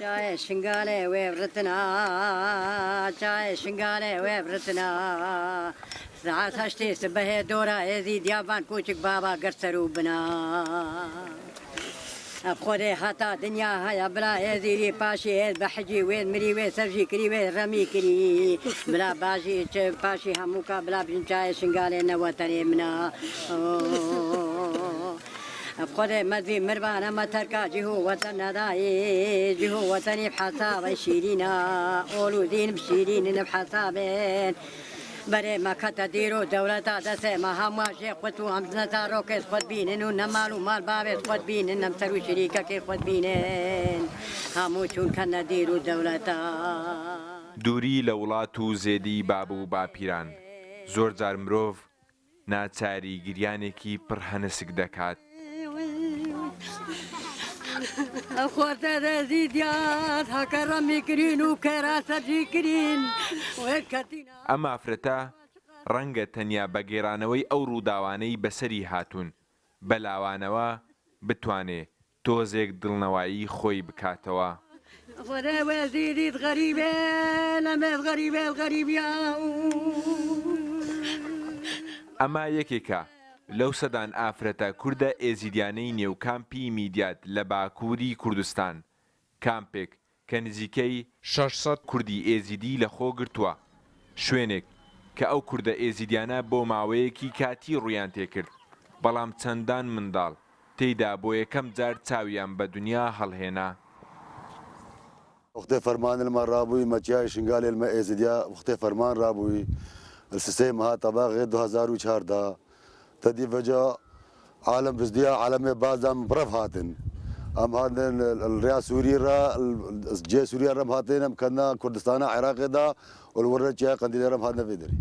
چایێ شنگالێ وێ ڕتنا چایێ شنگالێ وێ ڕتنا سەعات هەشتێ سبەهێ دۆرا هێزی دیاڤان کوچک بابا گرت سەر و بنا ئەف خۆدێ هەتا دنیا هەیە بلا هێزیری پاشی هێز بە حجی وێ مری وێ سەرژی کری وێ ڕەمی کری بلا باشی پاشی هەمووکا بلا بژن چایێ شنگالێ نەوەتەنێ منا. خودێ مەزی مرڤانە مەتەرکا جیه و وەتەن نەدایی جیه و وەتەنی بحەسابەی شیرینە ئۆل و دین بشیرینن بحەسابێن بەرێ مەکەتە دیر و دەولەتا دەسێ مە هەموە ژێ خوت و هەم زنە زارۆکێت خوت بینن و نە مال و مال باوێت خوت بینن نەم سەر و شریکەکەی خوت بینن هەموو چونکە نە دیر و دەولەتا. دووری لە وڵات و زێدی باب و باپیران زۆر جار مرۆڤ ناچاری گریانێکی پڕ هەنسک دەکات. ئەم ئافرەتە ڕەنگە تەنیا بە گێرانەوەی ئەو ڕووداوانەی بەسەری هاتوون بە لاوانەوە بتوانێ تۆزێک دڵنەوایی خۆی بکاتەوە. ئەمە یەکێکە لەو سەدان ئافرەتە کوردە ئێزیدیانەی نێو کامپی میدیاد لە باکووری کوردستان، کامپێک کە نزیکەی 600 کوردی ئێزیدی لەخۆ گرتووە، شوێنێک کە ئەو کوردە ئێزیدیانە بۆ ماوەیەکی کاتی ڕوویان تێکرد، بەڵام چەندان منداڵ تێیدا بۆ یەکەم جار چاویان بە دونیا هەڵهێنا. وەختێ فەرمان لمە ڕابووی مە چیای شنگالێ لمە ئێزیدیا وەختێ فەرمان ڕابووی السسێ مها تەباغێ 2014 تەدی ڤەجا عالم بزدیا عالمێ بازدان بڕەف هاتن ئەم هاتن ڕیا سووری ڕا جێ سووریا ڕەم هاتێن ئەم کەنا کوردستانە عێراقێ دا و لوەرە چیای قەندیلێ ڕەم هاتنە ڤێ دەرێ.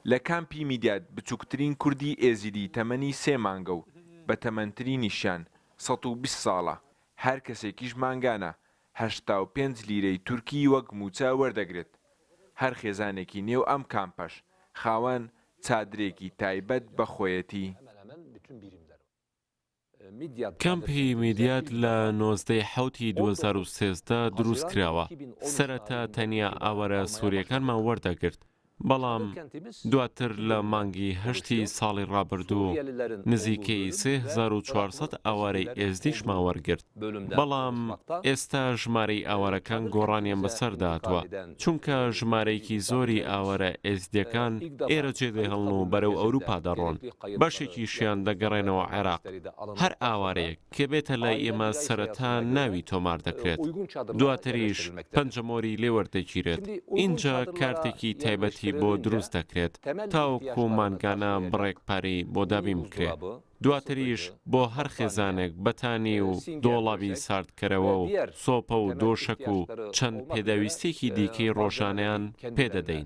لە کامپی میدیاد بچووکترین کوردی ئێزیدی تەمەنی سێ مانگە و بەتەمەنترینیشیان 120 ساڵە، هەر کەسێکیش مانگانە 85 لیرەی تورکی وەک مووچە وەردەگرێت. هەر خێزانێکی نێو ئەم کامپەش خاوەن چادرێکی تایبەت بە خۆیەتی. کەمپی میدیاد لە 19 ی حەوتی 2013 دروستکراوە، سەرەتا تەنیا ئاوارە سورییەکانمان وەردەگرت، بەڵام دواتر لە مانگی هەشتی ساڵی ڕابردوو نزیکەی 3400 ئاوارەی ئێزدیشمان وەرگرت، بەڵام ئێستا ژمارەی ئاوارەکان گۆڕانیان بەسەردا هاتووە، چونکە ژمارەیەکی زۆری ئاوارە ئێزدییەکان ئێرە جێدەهێڵن و بەرەو ئەوروپا دەڕۆن، بەشێکیشیان دەگەڕێنەوە عێراق. هەر ئاوارەیەک کە بێتە لای ئێمە سەرەتا ناوی تۆمار دەکرێت، دواتریش پەنجەمۆری لێ وەردەگیرێت، ئینجا کارتێکی تایبەتی بۆ دروست دەکرێت تاوەکو مانگانە بڕێک پارەی بۆ دابین بکرێت. دواتریش بۆ هەر خێزانێک بەتانی و دۆڵابی ساردکەرەوە و سۆپە و دۆشەک و چەند پێداویستییەکی دیکەی ڕۆژانەیان پێ دەدەین.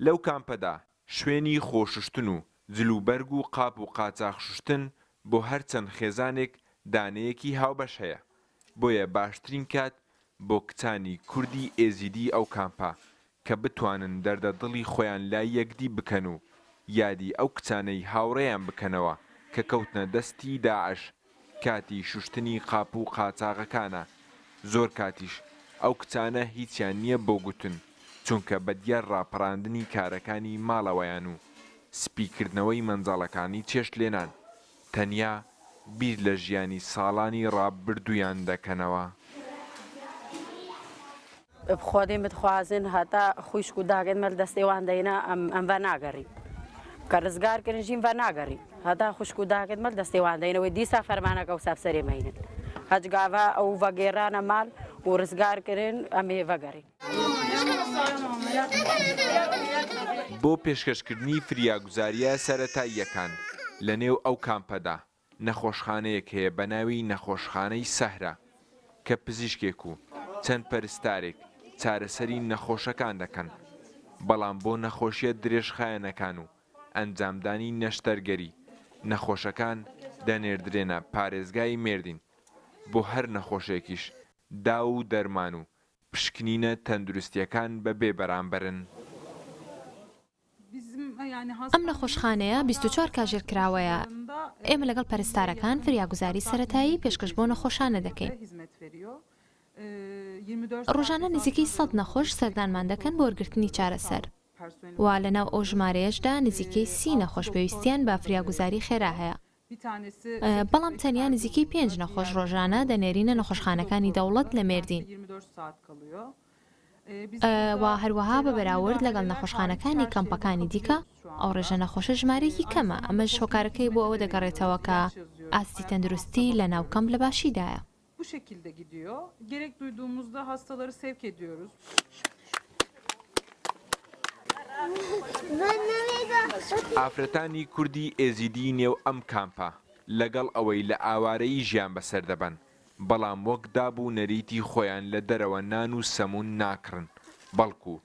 لەو کامپەدا شوێنی خۆشوشتن و جلوبەرگ و قاپ و قاچاخ شوشتن بۆ هەر چەند خێزانێک دانەیەکی هاوبەش هەیە، بۆیە باشترین کات بۆ کچانی کوردی ئێزیدی ئەو کامپە کە بتوانن دەردە دڵی خۆیان لای یەکدی بکەن و یادی ئەو کچانەی هاوڕێیان بکەنەوە کە کەوتنە دەستی داعش کاتی شوشتنی قاپو قاچاغەکانە زۆر کاتیش ئەو کچانە هیچیان نیە بۆ گوتن چونکە بە دیار ڕاپەڕاندنی کارەکانی ماڵەوەیان و سپی کردنەوەی مەنجەڵەکانی چێشت لێنان تەنیا بیر لە ژیانی ساڵانی ڕابردوویان دەکەنەوە. بخوەدێ مدخوازن هەتا خویشک و داگەن مەل دەستێ وان دەینا ئەم ئەم ڤە ناگەڕی کە ڕزگار کرن ژیم ڤە ناگەڕی هەتا خوشک و داگەن مەل دەستێ وان دەینە وەی دیسا فەرمانەکە وسا بسەرێ مەینن هەچ گاڤا ئەو ڤەگێرانە مال و ڕزگار کرن ئەمێ ڤەگەڕی. بۆ پێشکەشکردنی فریاگوزارییە سەرەتاییەکان لەنێو ئەو کامپەدا، نەخۆشخانەیەک هەیە بە ناوی نەخۆشخانەی سەهرە کە پزیشکێک و چەند پەرستارێک چارەسەری نەخۆشەکان دەکەن، بەڵام بۆ نەخۆشیە درێژخایەنەکان و ئەنجامدانی نەشتەرگەری نەخۆشەکان دەنێردرێنە پارێزگای مێردین، بۆ هەر نەخۆشێکیش داو و دەرمان و پشکنینە تەندروستیەکان بە بێ بەرامبەرن. ئەم نەخۆشخانەیە 24 کاژێر کراوەیە. ئێمە لەگەڵ پەرستارەکان فریاگوزاری سەرەتایی پێشکەش بۆ نەخۆشانە دەکەین. ڕۆژانە نزیکەی سەد نەخۆش سەردانمان دەکەن بۆ وەرگرتنی چارەسەر و لەناو ئەو ژمارەیەشدا نزیکەی سی نەخۆش پێویستیان بە فریاگوزاری خێرا هەیە. بەڵام تەنیا نزیکەی پێنج نەخۆش ڕۆژانە دەنێرینە نەخۆشخانەکانی دەوڵەت لە مێردین و هەروەها بە بەراورد لەگەڵ نەخۆشخانەکانی کەمپەکانی دیکە ئەو ڕێژە نەخۆشە ژمارەیەکی کەمە، ئەمەش هۆکارەکەی بۆ ئەوە دەگەڕێتەوە کە ئاستی تەندروستی لە ناو کەمپ لە باشیدایە. Bu şekilde gidiyor. Gerek duyduğumuzda hastaları sevk ediyoruz. ئافرەتانی کوردی ئێزیدیی نێو ئەم کامپە لەگەڵ ئەوەی لە ئاوارەیی ژیان بەسەر دەبەن، بەڵام وەک داب و نەریتی خۆیان لە دەرەوە نان و سەموون ناکڕن، بەڵکو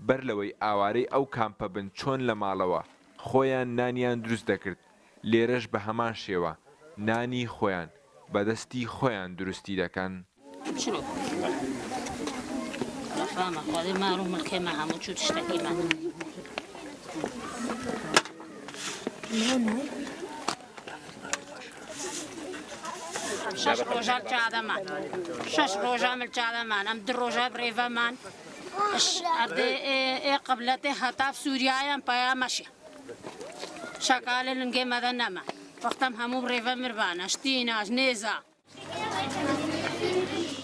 بەر لەوەی ئاوارەی ئەو کامپە بن چۆن لە ماڵەوە خۆیان نانیان دروست دەکرد، لێرەش بە هەمان شێوە نانی خۆیان بە دەستی خۆیان دروستی دەکەن. شەکالە لنگێ مەدە نەما وەختەم هەموو ڕێڤە مربانە شتیناش نێزا.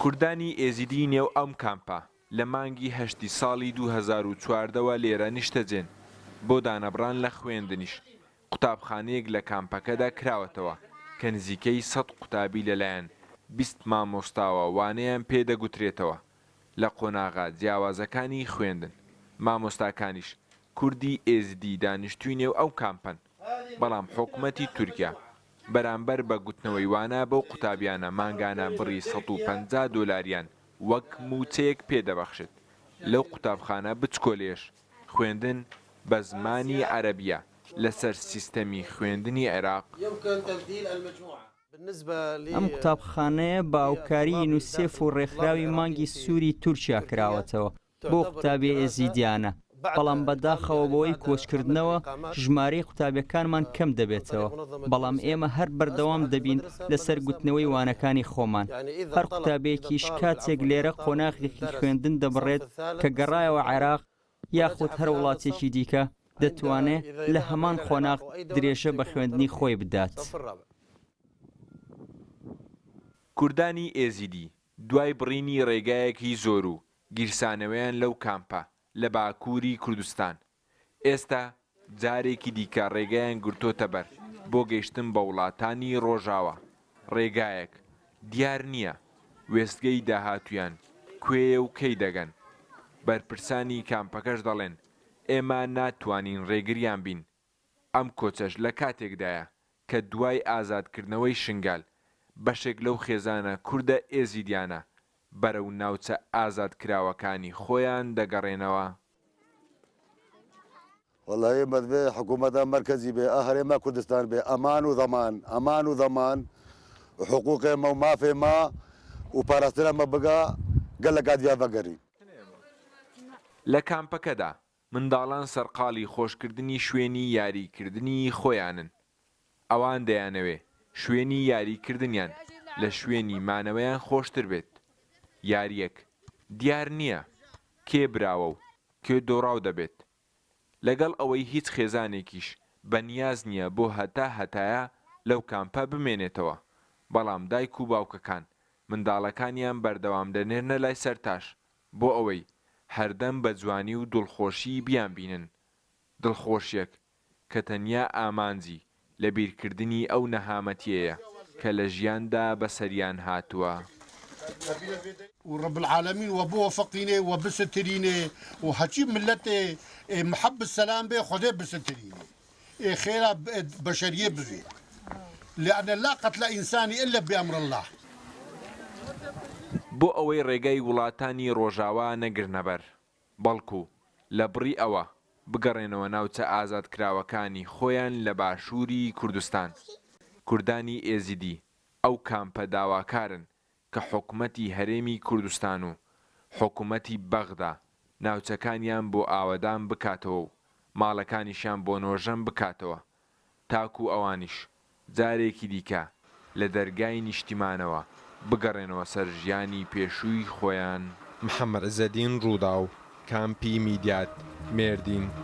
کوردانی ئێزیدیی نێو ئەم کامپە لە مانگی هەشتی ساڵی 2014 وە لێرە نیشتەجێن، بۆ دانەبڕان لە خوێندنیش قوتابخانەیەک لە کامپەکەدا کراوەتەوە کە نزیکەی سەد قوتابی لەلایەن 20 مامۆستاوە وانەیان پێ دەگوترێتەوە لە قۆناغە جیاوازەکانی خوێندن، مامۆستاکانیش کوردی ئێزدی دانیشتووی نێو ئەو کامپەن، بەڵام حکومەتی تورکیا بەرامبەر بە گوتنەوەی وانە بەو قوتابیانە مانگانە بڕی 150 دۆلاریان وەک مووچەیەک پێ دەبەخشێت. لەو قوتابخانە بچکۆلەیەش خوێندن بە زمانی عەرەبییە لەسەر سیستەمی خوێندنی عێراق. ئەم قوتابخانەیە بە هاوکاری یونیسێف و ڕێکخراوی مانگی سووری تورکیا کراوەتەوە بۆ قوتابیە ئێزیدیانە، بەڵام بەداخەوە بەهۆی کۆچکردنەوە ژمارەی قوتابیەکانمان کەم دەبێتەوە، بەڵام ئێمە هەر بەردەوام دەبین لەسەر گوتنەوەی وانەکانی خۆمان، هەر قوتابیەکیش کاتێک لێرە قۆناغێکی خوێندن دەبڕێت کە گەڕایەوە عێراق یاخود هەر وڵاتێکی دیکە دەتوانێ لە هەمان قۆناغ درێژە بە خوێندنی خۆی بدات. کوردانی ئێزیدی دوای بڕینی ڕێگایەکی زۆر و گیرسانەوەیان لەو کامپە لە باکووری کوردستان، ئێستا جارێکی دیکە ڕێگایان گرتۆتە بەر بۆ گەیشتن بە وڵاتانی ڕۆژاوا، ڕێگایەک دیار نییە وێستگەی داهاتوویان کوێیە و کەی دەگەن، بەرپرسانی کامپەکەش دەڵێن ئێمە ناتوانین ڕێگریان بین، ئەم کۆچەش لە کاتێکدایە کە دوای ئازادکردنەوەی شنگال، بەشێک لەو خێزانە کوردە ئێزیدیانە بەرەو ناوچە ئازادکراوەکانی خۆیان دەگەڕێنەوە. وەڵایی مەدڤێ حکوومەتا مەرکەزی بێ ئە هەرێما کوردستان بێ ئەمان و زەمان ئەمان و زەمان حقوقێ مە و مافێ مە و پاراستنا مە بگا گەلەکا دڤیا ڤەگەرین. لە کامپەکەدا منداڵان سەرقاڵی خۆشکردنی شوێنی یاریکردنی خۆیانن، ئەوان دەیانەوێ شوێنی یاریکردنیان لە شوێنی مانەوەیان خۆشتر بێت. یارییەک دیار نییە کێ براوە و کێ دۆڕاو دەبێت. لەگەڵ ئەوەی هیچ خێزانێکیش بە نیاز نییە بۆ هەتا هەتایە لەو کامپە بمێنێتەوە، بەڵام دایک و باوکەکان منداڵەکانیان بەردەوام دەنێرنە لای سەرتاش بۆ ئەوەی هەردەم بە جوانی و دڵخۆشی بیانبینن، دڵخۆشیەک کە تەنیا ئامانجی لەبیرکردنی ئەو نەهامەتیەیە کە لە ژیاندا بەسەریان هاتووە. و رب العالمین وە بوەفقینێ وە بسترینێ و هەچی ملەتێ ئێ محب السلام بێ خودێ بسترینێ ئێ خێرا بەشەریێ بڤێ لان لا قتل انسان الا بامر اللە. بۆ ئەوەی ڕێگای وڵاتانی ڕۆژاوا نەگرنەبەر، بەڵکو لە بڕی ئەوە بگەڕێنەوە ناوچە ئازادکراوەکانی خۆیان لە باشووری کوردستان. کوردانی ئێزیدی ئەو کامپە داواکارن کە حکومەتی هەرێمی کوردستان و حکومەتی بەغدا ناوچەکانیان بۆ ئاوەدان بکاتەوە و. ماڵەکانیشیان بۆ نۆژەن بکاتەوە تاکو ئەوانیش جارێکی دیکە لە دەرگای نیشتیمانەوە بگەڕێنەوە سەر ژیانی پێشووی خۆیان. محەمەد عزەدین، رووداو، کامپی میدیاد، مێردین.